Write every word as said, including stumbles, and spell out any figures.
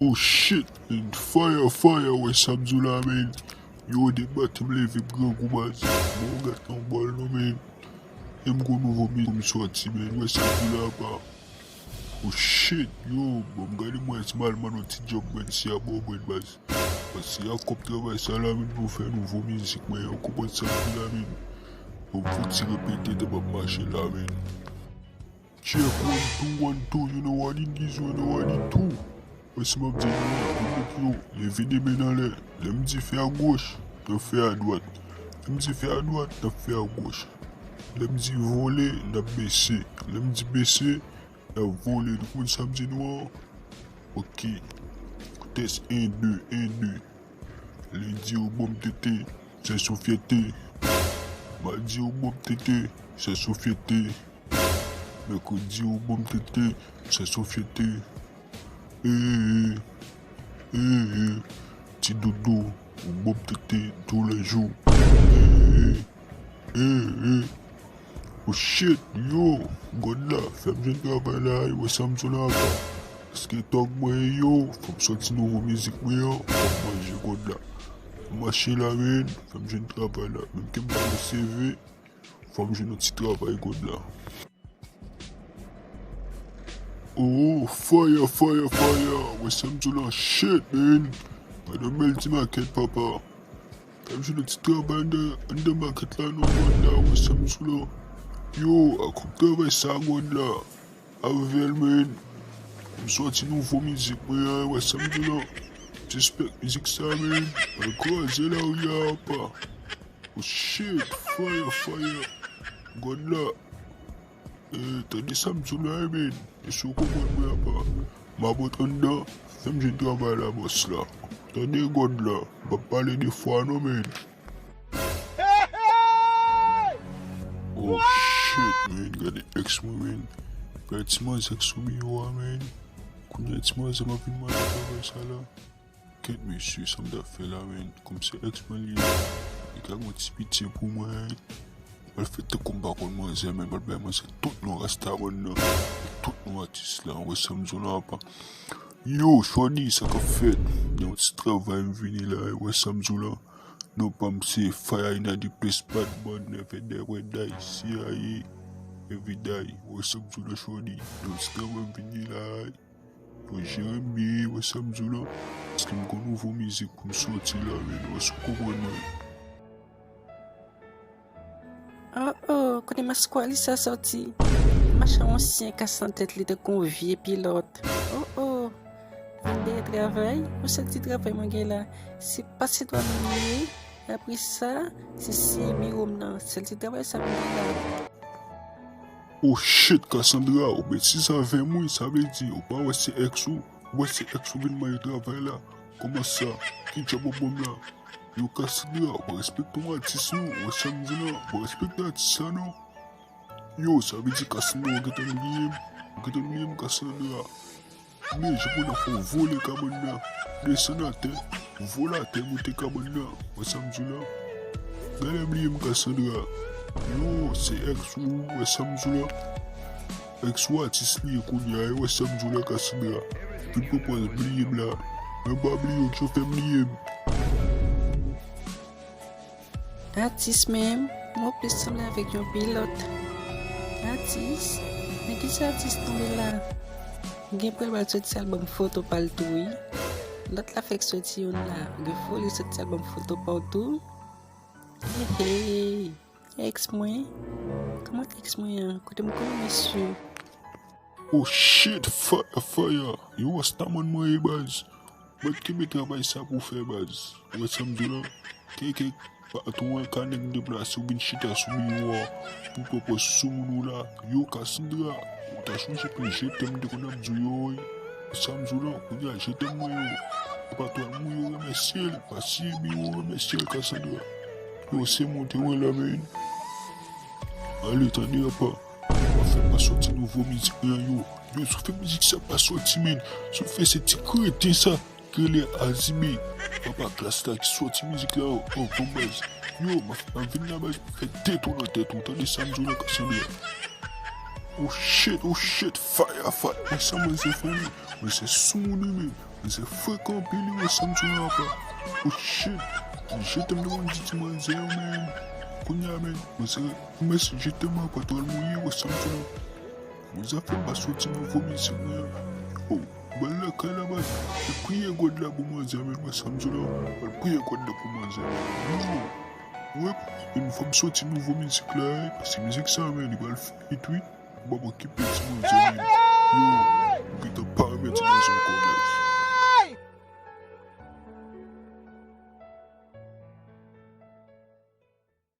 Oh shit, man. Fire, fire, wè sa m di w la, man. Yo, depi maten m leve m grangou baz. Bon, gad yon bòl non, man. E m gon nouvo mizik pou m sòti, man. Wè sa m di w la, apa. Oh shit, yo, bon, m gade mwen si m al mande yon ti djòb, man, si a bon, man, baz. Paske a kòb travay sa la, man, pou fè nouvo mizik, man. Ou konprann sa m di w la, man. Bon, m fouti repete, tan m ap mache la, man. Check, one, two, one, two, you know what it is, you know what it do. Wè sa m ap di nou, yo, leve de men anlè. Lè m di fè a goch, n ap fè a dwat. Lè m di fè a dwat, n ap fè a goch. Lè m di vole, n ap bese. Lè m di bese, n ap vole. Nou konprann sa m di nou an? Ok. Tès, en, de, en, de. Lendi ou ban m tete, se sou fyète. Madi ou ban m tete, se sou fyète. Mèkredi ou ban m tete, se sou fyète. Ee, ee, ee. Ti doudou, ou ban m tete toulejou. Ee, ee. Ee, ee. Oh shit, yo, God la, fè m jwenn travay la, yo, wè sa m sou la, apa. Paske tòg mwen, yo, fò m sòti nouvo mizik mwen an, fò m manje, God la. Fò m mache la, man, fò m jwenn travay la. Menm ke m pa gen C V, fò m jwenn yon ti travay, God la. Oh, fire, fire, fire, wè sa m sou la, shit, man. Gade yon bèl ti makèt, papa. Fè m jwenn yon ti travay anndan, anndan makèt la, non, God la, wè sa m sou la. Yo, a kòb travay sa, God la. Avè l, man. M sòti nouvo mizik mwen an, wè sa m sou la. Respect mizik sa, man. Al kraze lari a, apa. Oh shit, fire, fire. God la. Eh, tande sa m di w la, eh, man. E si w konprann mwen apa. M ap rantre anndan, fè m jwenn travay la, bòs la. Tande, God la. M p ap pale de fwa non, man. Oh shit, man. Gade ex mwen, man. Gade ti manzè k sou biwo a, man. Kounye a ti manzè m ap vin mande travay sa la. Kèt mesye, sa m t ap fè la, man. Kòm se ex mwen li ye, li ka gen yon ti pitye pou mwen. M pral fè tankou m pa konn manzè, man. M pral bay manzè tout non rastaman nan, tout non atis la. Wè sa m di w la, apa. Yo, Shorty, sa k ap fèt? Gen yon ti travay m vini la, wè sa m di w la. Non pa m se Fire inna the place, bad man, every day, every day, C I A, every day. Wè sa m di w la, Shorty. Gen yon ti travay m vini la. Yo jere m byen, wè sa m di w la. Paske m gon nouvo mizik pou m sòti la, man. Èske w konprann mwen? Oh, oh, kote maskwalis sa sòti? Machan ansyen kase nan tèt li tankou yon vye pilòt. Oh, oh, al dèyè travay, yon sèl ti travay mwen gen la. Se pase dwa m li ye, apre sa, se siye biwo m nan. Sèl ti travay sa m gen la. Oh shit, Cassandra, ou betize avè m wi, sa vle di, ou pa wè se ex ou, ou wè se ex ou vin mande travay la. Kòman sa? Ki djòb ou ban m la? Yo, Cassandra, ou pa respekte yon atis non, ou wè sa m di la, ou pa respekte atis sa non. Yo, sa vle di Cassandra, ou gentan bliye m, ou gentan bliye m, Cassandra. Men, jan pou nan fè w vole kabann nan, desann atè, vole atè, moute kabann nan. Wè sa m di w la? Genlè bliye m, Cassandra. Yo, se ex ou, wè sa m di w la? Ex ou atis li ye kounye a, wè sa m di w la, Cassandra? Vin pran pòz bliye m la. Men pa bliye w, ki w fè bliye m. Atis menm, mwen plis sanble avèk yon pilòt. Atis, nan kisa atis tonbe la? Gen pou l pral sòti albòm foto pa l tou wi. Lòt la fèk sòti youn la, gen foli sòti albòm foto pa w tou. Hey, hey, ex mwen? Kòman ex mwen an? Kote m konnen mesye? Oh shit, fire, fire. Yo, rastaman mwen ye baz. Mwen t kenbe travay sa pou fè baz. Ou wè sa m di w la? Kèk patwon an ka nèg deplase ou vin chita sou biwo a pou pran pòz sou moun ou la. Yo, Cassandra, ou ta chonje pou je tèm m te konn ap di w yo wi. Sa m di w la, kounye a je tèm mwen yo. E pa twal mwen yo remèsye l, pa siye biwo remèsye l, Cassandra. Yo, se mwen te wè la, men. Ale, tande apa. Ou pa fè pa sòti nouvo mizik mwen an, yo. Yo, si w fè mizik sa pa sòti, men. Si w fè se ti kreten sa ki rele Azime, papa Klass la ki sòti mizik la, oh, bon baz. Yo, m ap, m ap vin la, baz, pou fè detou nan tèt ou, tande sa m di w la, Cassandra. Oh shit, oh shit, fire, fire. Mwen sa mwen se fè, mwen se sou moun li menm. Manzè frekan anpil, wi, wè Samson apa. Oh shit. Je t'aime, te konn di ti manzè yo, men. Kounye a, men. Manzè, mès, je t'aime apa, twal mouye, wè Samson apa. Manzè fè m pa soti nouvo mizik mwen. Oh, bal lakay la, bal. Al priye God la pou manzè, men, wè Samson apa. Al priye God la pou manzè. Yo. Wè, men fò m soti nouvo mizik la, eh, paske mizik sa, men, li pral fè hit, wi. Ou pa okipe ti manzè, men.